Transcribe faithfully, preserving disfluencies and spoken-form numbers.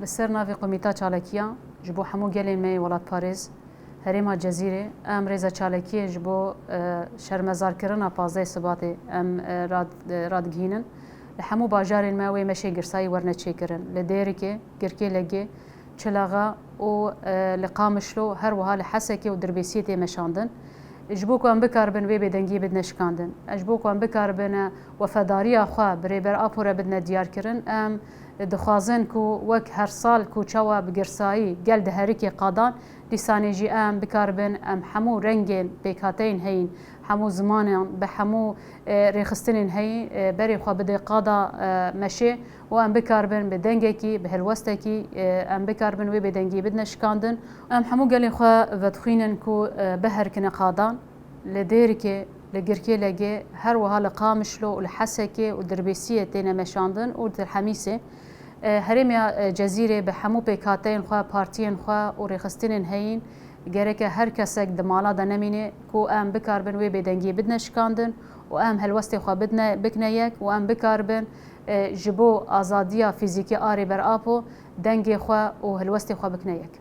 Li ser navê Komîta Çalekiya ji bo hemû gelên me yê welatparêz Herêma Cezîrê, em rêza çalekiyê ji bo e, şermezarkirina pazdeh Sibatê em e, rad, e, radigihînin. Li hemû bajarên me wê meşê girsayî werne çêkirin. Li Dêrikê, Girkêlegê, Çilaxa û e, li Qamişlo, her wiha li Hesekê û Dirbêsiyê tê meşandin. Ji bo ku em bikaribin wê bêdengiyê bidine şikandin, ji bo ku em bikaribin e, wefadariya xwe bi Rêber Apo re bidine diyarkirin, em dixwazin ku wek her sal ku çawa bi girsayî gel diherikê qadan, dîsanê jî em bikaribin em hemû rengên pêkhateyên heyîn, hemû zimanan, bi hemû e, rêxistinên heyî e, berê xwe bidê qada e, meşê û em bikaribin bi dengekî, bi helwestekî e, em bikaribin wê bêdengiyê bidine şikandin. Em hemû gelê xwe vedixwînin ku e, biherikine qadan. Li Dêrikê, li Girkêlegê, her wiha li Qamişlo û li Hesekê û Dirbêsiyê têne meşandin û di Hemîsê. E, Herêma e, Cezîrê bi hemû pêkhateyên xwe, partiyên xwe û rêxistinên heyîn gereke her kesek di mala de nemîne ku em bikaribin wê bêdengiyê bidine şikandin û em helwestê xwe bidine, bikine yek û em bikaribin e, ji bo azadiya fîzîkî a Rêber Apo dengê xwe û helwestê xwe bikine yek.